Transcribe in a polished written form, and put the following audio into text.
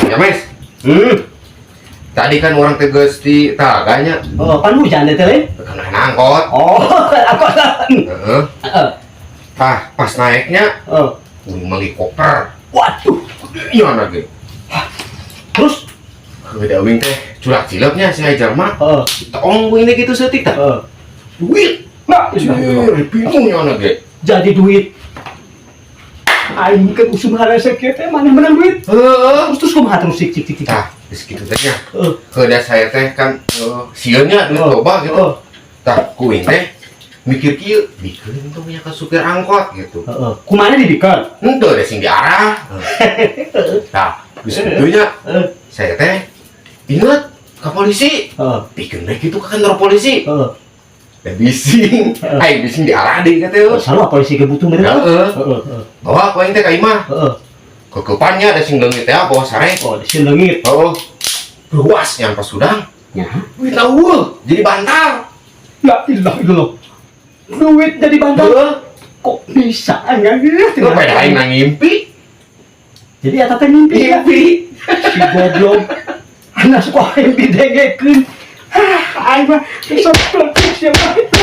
Ya, Mes. Tadi kan urang teh geus di talaganya. Oh, pan hujan teh lain. Kena angkot. Oh, aku. Heeh. Heeh. Tah, pas naiknya Heeh. uing meuli koper. Waduh. Iya lagi. Terus? Beda uing teh culak cilepnya si jalma. Heeh. Tong uing teh gitu seutik tah. Heeh. Duit. Nah, Anjir, bingung ya ge. Jadi duit. Aing kan usum harese kieu teh maneh menang duit. Heeh. Terus terus kumaha terus, cik cik cik cik. Tah, geus kitu teh nya. Heeh. Kedah saya teh kan sieun nya duit loba gitu. Heeh. Tah, ku uing teh mikir kieu, bikeun tuh nya ka supir angkot gitu. Heeh. Kumaha dibikeun? Henteu deh sing diarah. Tah, geus kitu nya. Heeh. Saya teh inget ke polisi. Heeh. Bikeun we gitu ke kantor polisi. Heeh. Da bising. Heeh. Aing bising diarah deui kateu. Salah polisi ge butuh mereka. Heeh. Heeh. Heeh. Bawa ku aing teh ka imah. Heeh. Kekepannya ada sing leungit teh bawa sare. Oh, sing leungit. Oh. Luas yang pas sudang. Nya. Duit euweuh, jadi bantal. La ilaha illallah. Duit jadi bantal. Heeh. Kok bisa enggak gitu? Lu pada aing nang ngimpi. Jadi eta teh mimpi ya? Ngimpi. Si goblok. Anak sekolah yang didengekeun. Ah, aing mah sok siapa itu.